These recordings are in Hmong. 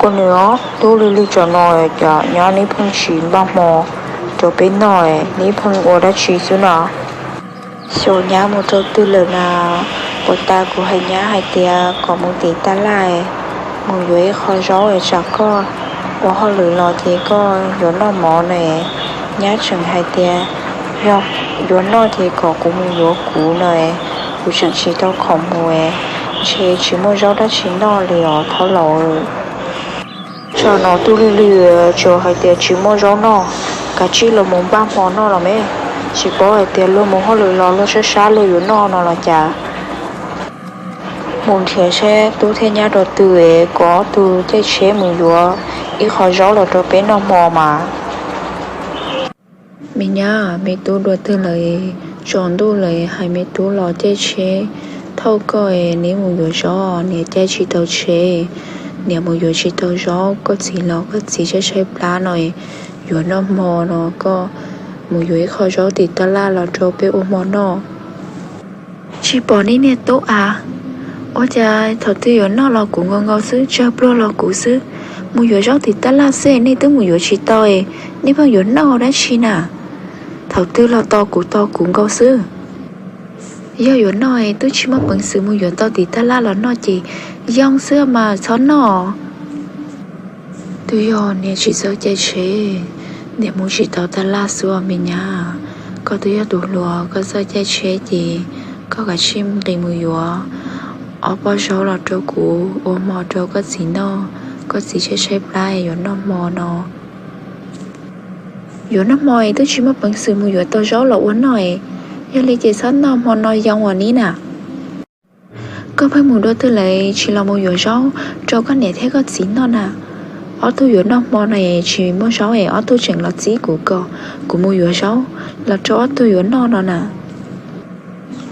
Ua nws os, tub lig lig tsam no cas nyab neb pheej tsis npaj hmo rau peb noj, neb pheej ua dab tsi xwb no? Xyov nyab mus rau twg lawm na, puag ta kuv hais nyab hais tias kom mus tim taj laj mus yuav ib qho zaub es tsam koj ua hauj lwm los ces koj yuav noj mov na. Nyab tseem hais tias yog yuav noj ces kom kuv mus yuav kuv na, kuv tseem tsis tau khoom mus, ntshe tsis muaj zaub dab tsi noj li os thaub laus. Tsam no tub lig lig tsuas hais tias tsis muaj zaub noj, kav tsij los mus npaj hmo noj los me. Tsis paub hais tias luag mus hauj lwm los luag sab sab luag yuav noj no los cas. Mus nrhiav seb tub thiab nyab dua twg es kom ob tug caij tsheb mus yuav ib qho zaub los rau peb noj hmo mas. Me nyab, me tub dua twg lawm? Tsaus ntuj lawm, hais me tub los caij tsheb thauj koj es neb mus yuav zaub. Niam caij tsis tau tsheb, niam mus yuav tsis tau zaub, koj txiv los koj txiv tshaib tshaib plab no es yuav noj hmo no, koj mus yuav ib qho zaub tim taj laj los rau peb ua hmo noj. Tsis pom nej niag tub av, ua cas thaum twg yuav noj los kuv nkaus nkaus xwb, tsawg pluag los kuv xwb. Mus yuav zaub tim taj laj xwb nej twb mus yuav tsis tau, nej pheej yuav noj dab tsi na? Thaum twg los tos kuv tos kuv nkaus xwb. Yog yuav noj es twb tsis muaj peev xwm mus yuav tau tim taj laj los noj ces yoo xwb mas txhob noj. Twb yog niam tsis txawj caij tsheb, niam mus tsis tau taj laj xwb os me nyab. Koj twb yog tus hluas, koj txawj caij tsheb ces koj kav tsij nqis mus yuav ob pob zaub los rau kuv ua hmo rau koj txiv noj, koj txiv tshaib tshaib plab yuav noj hmo no. Yuav noj hmo es twb tsis muaj peev xwm mus yuav tau zaub los ua noj es, yog li ces txhob noj hmo no yoo os nib na. Koj pheej mus dua twg lawm tsis los mus yuav zaub rau koj niam thiab koj txiv noj na? Ob tug yuav noj hmo no es tsis muaj zaub es ob tug tseem los txib kuv kom kuv mus yuav zaub los rau ob tug yuav noj no na.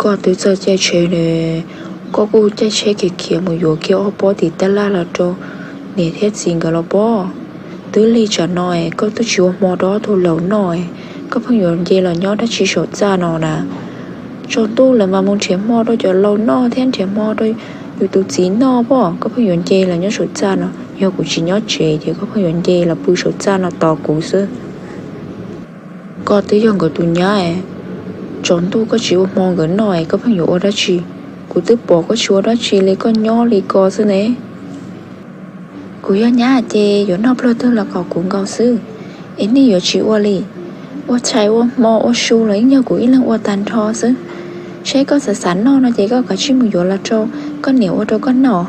Koj twb txawj caij tsheb ne, koj kuj caij tsheb khiav khiav mus yuav kiag ob pob tim taj laj los rau niam thiab txiv nkawd los pob. Twb lig tsam no es koj twb tsis ua hmo rau ob tug laus noj, koj pheej yuav nce los nyob dab tsi saum txaj no na? Tsaus ntuj lawm mas mus nrhiav hmo rau cov laus noj thiab nrhiav hmo rau yus tus txiv noj pob, koj pheej yuav nce los nyob saum txaj no. Yog kuv tsis nyob tsev ces koj pheej yuav nce los pw saum txaj no tos kuv xwb. Koj twb yog nkawd tus nyab, tsaus ntuj koj tsis ua hmo nkawd noj es koj pheej yuav ua dab tsi? Kuv twb pom koj tsis ua dab tsi li, koj nyob li ko xwb ne. Kuv yog nyab ces yuav noj pluag twg los kom kuv nkaus xwb, es nej yuav tsis ua li. Ua tshais ua hmo ua su los yeej yog kuv ib leeg ua tag nrho xwb. Seb koj xav xav noj no ces koj kav tsij mus yuav los rau koj niam ua rau koj noj.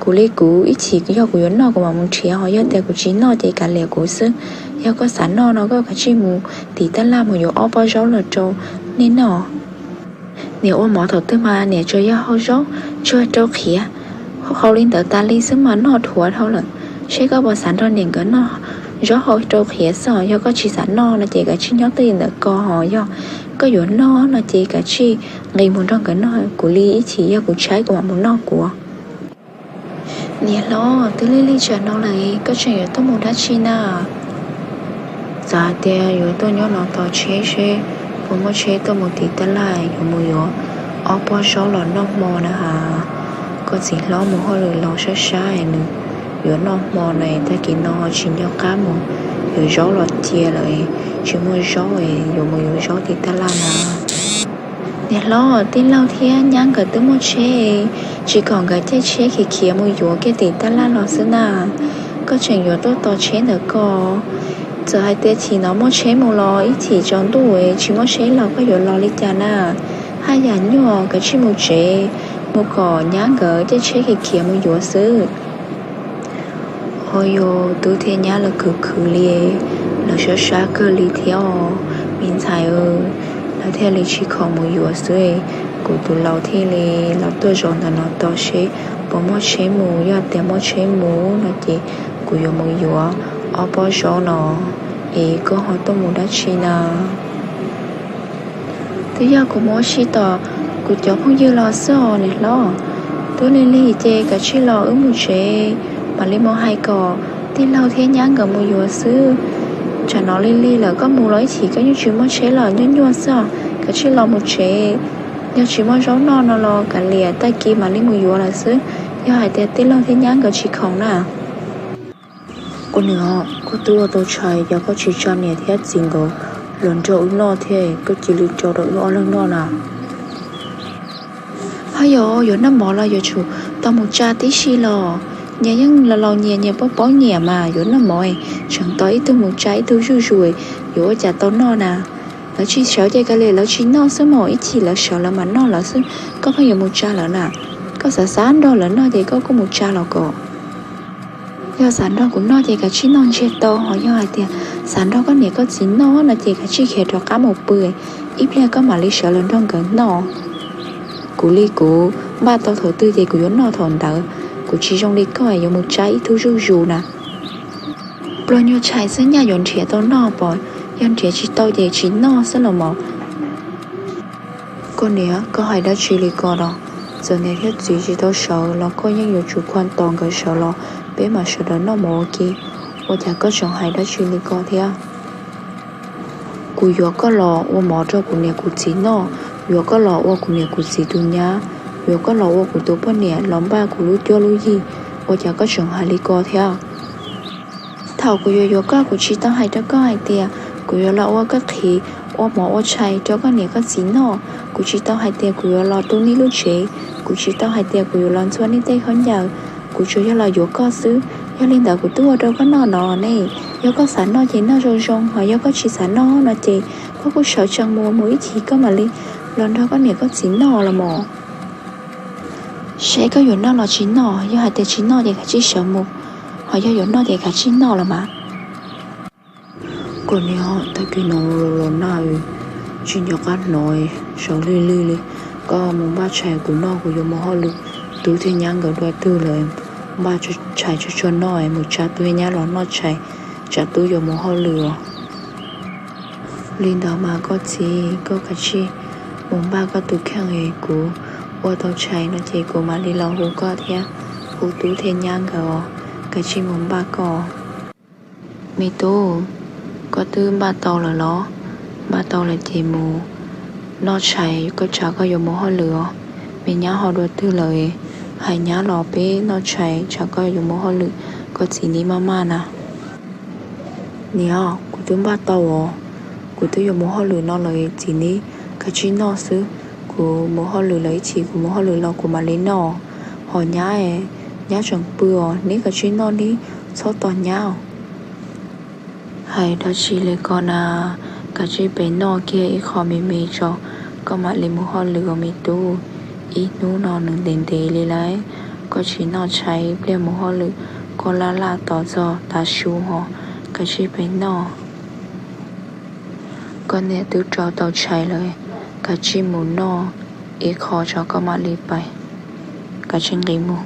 Kuv li kuv ib chim yog kuv yuav noj kuv mam mus nrhiav, ho yog tias kuv tsis noj ces kav liam kuv xwb. Yog koj xav noj no koj kav tsij mus tim taj laj mus yuav ob pob zaub los rau nej noj. Niam ua mov thaum twg mas niam tsuas yog hau zaub tsuag rau qhiav, hau li ntawd tas li xwb mas noj dhuav dhau lawm. Seb koj puas xav nrog niam nkawd noj zaub hau rau qhiav xwb os. Yog koj tsis xav noj no ces kav tsij nyob twj ywm ntawm ko, ho yog koj yuav noj no ces kav tsij nqis mus nrog nkawd noj. Kuv li ib chim yog kuv tshaib kuv mam mus noj kuv. Niam hlob, twb lig lig tsam no lawm koj tseem yuav tuaj mus dab tsi na? Txawm hais tias yuav tuaj nyob no tos tsheb seb puas muaj tsheb tuaj mus tim taj laj yuav mus yuav ob pob zaub los noj hmo na has. Koj txiv hlob mus hauj lwm los sab sab es nws yuav noj hmo na, tag kis no tsis nco qab mus yuav zaub los cia lawm, tsis muaj zaub es yuav mus yuav zaub tim taj laj na. Niam hlob, tij laug thiab nyab nkawd twb muaj tsheb, tsis kom nkawd caij tsheb khiav khiav mus yuav kiag tim taj laj los xwb na. Koj tseem yuav tuaj tos tsheb ntawm ko. Txawm hais tias chim no muaj tsheb mus los ib chim tsaus ntuj es tsis muaj tsheb los koj yuav los li cas na? Haj yam nyuaj, kav tsij mus tsev, mus kom nyab nkawd caij tsheb khiav khiav mus yuav xwb. Ho yog tub thiab nyab lawv khwv khwv li, lawv sab sab kawg li thiab os me ntxhais, lawv thiaj li tsis khoom mus yuav xwb. Kuv tus laus thiaj li los tuaj zaum ntawm no tos seb puas muaj tsheb mus, yog tias muaj tsheb mus no ces kuv yuav mus yuav ob pob zaub no, es koj ho tuaj mus dab tsi na? Twb yog kuv mus ua si tom kuv cov phooj ywg los xwb os niam hlob. Twb lig lig ces kav tsij los wb mus tsev, mam li mus hais kom tij laug thiab nyab nkawd mus yuav xwb. Tsam no lig lig lawm koj mus los ib chim koj yeej tsis muaj tsheb los nyuaj nyuaj xwb os, kav tsij los mus tsev. Yog tsis muaj zaub noj no los kav liam tag kis mam li mus yuav lawm xwb, yog hais tias tij laug thiab nyab nkawd tsis khoom na. Koj niam, koj twb ua tau tshais, yog koj tsis tsa niam thiab txiv nkawd los nrog wb noj thiab, koj cia li rau rau wb ob leeg noj na. Ho yog yuav noj mov los yuav tsum tau mus tsa tib si los. Nyias yeej laus laus nyias, nyias paub paub nyias mas, yuav noj mov tseem tos ib tug mus tsa ib tug zuj zus, yuav ua cas tau noj na. Lawv tsis sawv ces kav liam lawv tsis noj xwb mas, ib chim lawv sawv lawv mam noj lawv xwb. Koj pheej yuav mus tsa lawv na. Koj xav xav nrog lawv noj ces koj kuj mus tsa los kom. Yog xav nrog kuv noj ces kav tsij noj ntsiag to, ho yog hais tias xav nrog koj niam koj txiv noj no ces kav tsij khiav rov qab mus pw, ib pliag koj mam li sawv los nrog nkawd noj. Kuv li kuv npaj tau thaum twg ces kuv yuav noj thaum ntawd, kuv tsis zoo li koj yuav mus tsa ib tug zuj zus na. Pluag nyuag tshais xwb nyaj yuav nrhiav tau noj pom, yog nrhiav tsis tau ces tsis noj xwb los mas. Koj niam, koj hais dab tsi li ko los? Txawm niam thiab txiv tsis tau sawv los koj yeej yuav tsum khua tos nkawd sawv los peb mam sawv daws noj mov ua ke. Ua cas koj tseem hais dab tsi li ko thiab? Kuv yuav koj los ua mov rau kuv niam kuv txiv noj, yuav koj los ua kuv niam kuv txiv tus nyab, yuav koj los ua kuv tus poj niam los npaj kuv lub cuab lub yig, ua cas koj tseem hais li ko thiab? Thaum kuv yuav yuav koj, kuv tsis tau hais rau koj hais tias kuv yuav los ua koj qhev ua mov ua tshais rau koj niam koj txiv noj. Kuv tsis tau hais tias kuv yuav los tu nej lub tsev, kuv tsis tau hais tias kuv yuav los ntxhua nej tej khaub ncaws. Kuv tsuas yog los yuav koj xwb, yog li ntawd kuv twb ua rau koj noj no ne. Yog koj xav noj ces noj zoo zoo, ho yog koj tsis xav noj no ces koj kuj sawv tsees mus, mus ib chim koj mam li los nrog koj niam koj txiv noj los mas. Seb koj yuav noj los tsis noj, yog hais tias tsis noj ces kav tsij sawv mus, ho yog yuav noj ces kav tsij noj los mas. Koj niam, tag kis no los nag tsis nco qab hnov, sawv lig lig li. Koj mus npaj tshais kuv noj, kuv yuav mus hauj lwm. Tub thiab nyab nkawd dua twg lawm, npaj tshais tso tso noj, mus tsa tub thiab nyab los noj tshais, tsam tub yuav mus hauj lwm os. Li ntawd mas koj txiv, koj kav tsij mus npaj koj tus kheej, kuv ua tau tshais no ces kuv mam li los hu koj thiab hu tub thiab nyab nkawd os. Kav tsij mus npaj koj. Me tub, koj twb npaj tau lawm los? Npaj tau lawm ces mus noj tshais, koj tsam koj yuav mus hauj lwm os. Me nyab ho dua twg lawm? Hais nyab los peb noj tshais tsam koj yuav mus hauj lwm, koj txiv neb maj maj na. Niam, kuv twb npaj tau os, kuv twb yuav mus hauj lwm no lawm, txiv neb kav tsij noj xwb. Kuv mus hauj lwm lawm ib chim, kuv mus hauj lwm los kuv mam li noj. Ho nyab, nyab tseem pw os, neb kav tsij noj, neb txhob tos nyab os. Hais dab tsi li ko na, kav tsij pem noj kiag ib qho me me tso, koj mam li mus hauj lwm os me tub. Ib hnub no nws ntev ntev li lawm, koj tsis noj tshais ib pliag mus hauj lwm, koj laj laj tos txog tav su ho, kav tsij pem noj. Koj niam twb rau tau tshais lawm, kav tsij mus noj ib qho tso koj mam li pais, kav tsij nqis mus.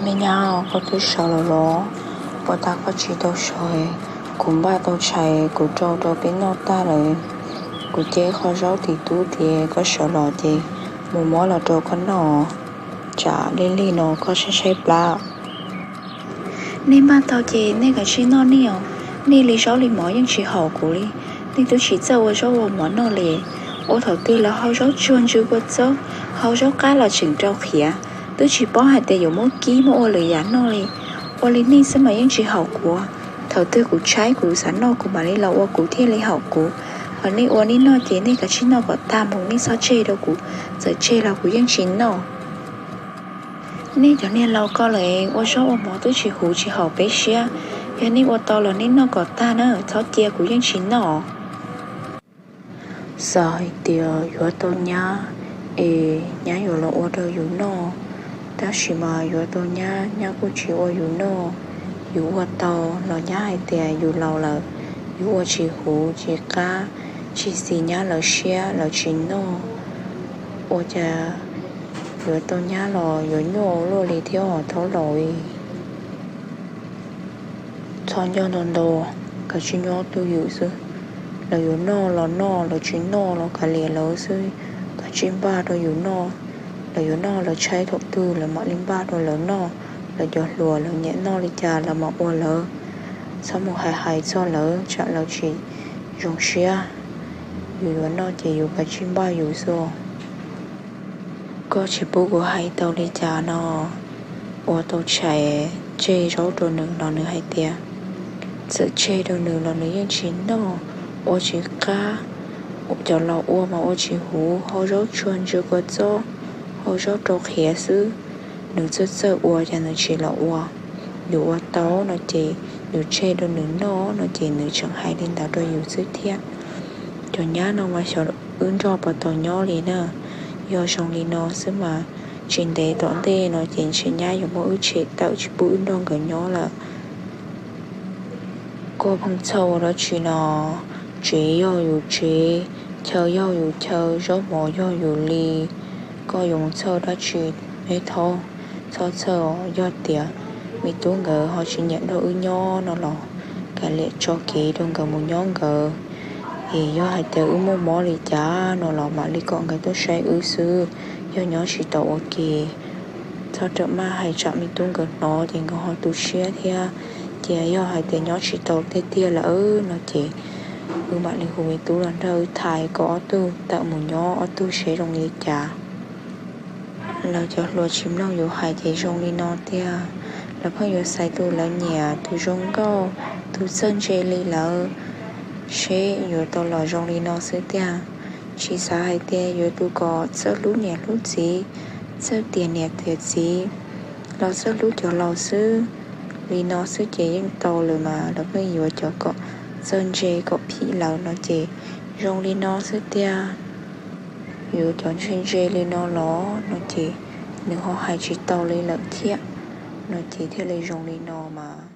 Me nyab, koj twb sawv lawm los? Ua cas koj tsis tau sawv? Kuv npaj tau tshais kuv rau rau peb noj tag lawm. Kuv cia ib qho zaub tim tub tias koj sawv los ces mus muab los rau koj noj, tsam lig lig no koj tshaib tshaib plab. Nej npaj tau ces nej kav tsij noj nej os. Nej li zaub li mov yeej tsis haum kuv li. Nej twb tsis txawj ua zaub ua mov noj li. Ua thaum twg los hau zaub tsuag ntsw kua txob, hau zaub qab los tseem rau qhiav, twb tsis paub hais tias yuav muab kib muab ua lwm yam noj li. Ua li nej xwb mas yeej tsis haum kuv. Thaum twg kuv tshaib kuv xav noj kuv mam li los ua kuv thiaj li haum kuv. Ho nej ua nej noj ces nej kav tsij noj kom tag mus, nej txhob tseg rau kuv, txawm tseg los kuv yeej tsis noj. Nej cov niag laus ko lawm, ua zaub ua mov twb tsis huv tsis haum peb siab. Yog nej ua tau los nej noj kom tag na, txhob cia kuv yeej tsis noj. Xav hais tias yuav tau nyab es nyab yuav los ua rau yus noj, tab sis mas yuav tau nyab, nyab kuj tsis ua yus noj. Yus ua tau los nyab hais tias yus laus lawm, yus ua tsis huv tsis qab, tsis xis nyab lawv siab lawv tsis noj. Ua cas yuav tau nyab los yuav nyuaj ua luaj li thiab os thaub laus li. Txhob nco ntau ntau, kav tsij nyob twj ywm xwb. Lawv yuav noj los noj, lawv tsis noj los kav liam lawv xwb. Kav tsij npaj rau yus noj, lawv yuav noj lawv tshaib thaum twg lawv mam li npaj rau lawv noj. Lawv cov hluas lawv nyiam noj li cas lawv mam ua lawv. Txhob mus hais hais txog lawv tsam lawv tsis zoo siab. Yus yuav noj ces yus kav tsij npaj yus xwb. Koj tsis pub kuv hais tau li cas no? ua tau tshais tseg zaub rau nws los nws hais tias txawm tseg rau nws los nws yeej tsis noj, ua tsis qab, cov laus ua mas ua tsis huv, hau zaub tsuag ntsia kua txob, hau zaub rau qhiav xwb. Nws txawj txawj ua ces nws tsis los ua. Yus ua tau no ces yus tseg rau nws noj no ces nws tseem hais li ntawd rau yus xwb thiab. Cov nyab no mas xyov wb nrog puas tau nyob li na. Yog zoo li no xwb mas tsis ntev tom ntej no ces ntshe nyab yuav muab wb tshem tawm tsis pub wb nrog nkawd nyob lawm. Koj pheej txhawj ua dab tsi no? Tsev yog yus tsev, chaw yog yus chaw, zaub mov yog yus li, koj yuav mus txhawj dab tsi? Eb thaub, txhob txhawj os. Yog tias me tub nkawd ho tsis nyiam nrog wb nyob no los kav liam tso kev rau nkawd mus nyob nkawd. Es yog hais tias wb muaj mob li cas no los mam li kom nkawd tuaj saib wb xwb. Yog nyob tsis tau ua ke, txhob rawm maj hais tsam me tub nkawd hnov ces nkawd ho tu siab thiab. Ces yog hais tias nyob tsis tau tiag tiag lawm no ces wb mam li hu me tub los nrog wb thaij kom ob tug tawm mus nyob ob tug seb zoo li cas. Lawv cov hluas tsis mloog yus hais ces zoo li no tiag. Lawv pheej yuav xaiv tus lawv nyiam, tus zoo nkauj, tus txawj ntse li lawv, seb yuav tau los zoo li no xwb tiag. Tsis xav hais tias yuav tus kom txawj hlub niam hlub txiv, txawj tias niam tias txiv, los txawj hlub cov laus xwb. Li no xwb ces yeej tau lawm mas. Lawv pheej yuav cov kom txawj ntse kom phim lawv no ces zoo li no xwb tiag. Yuav cov ntse ntse li no los no ces nws ho hais tsis tau li lawm thiab, no ces thiaj li zoo li no mas.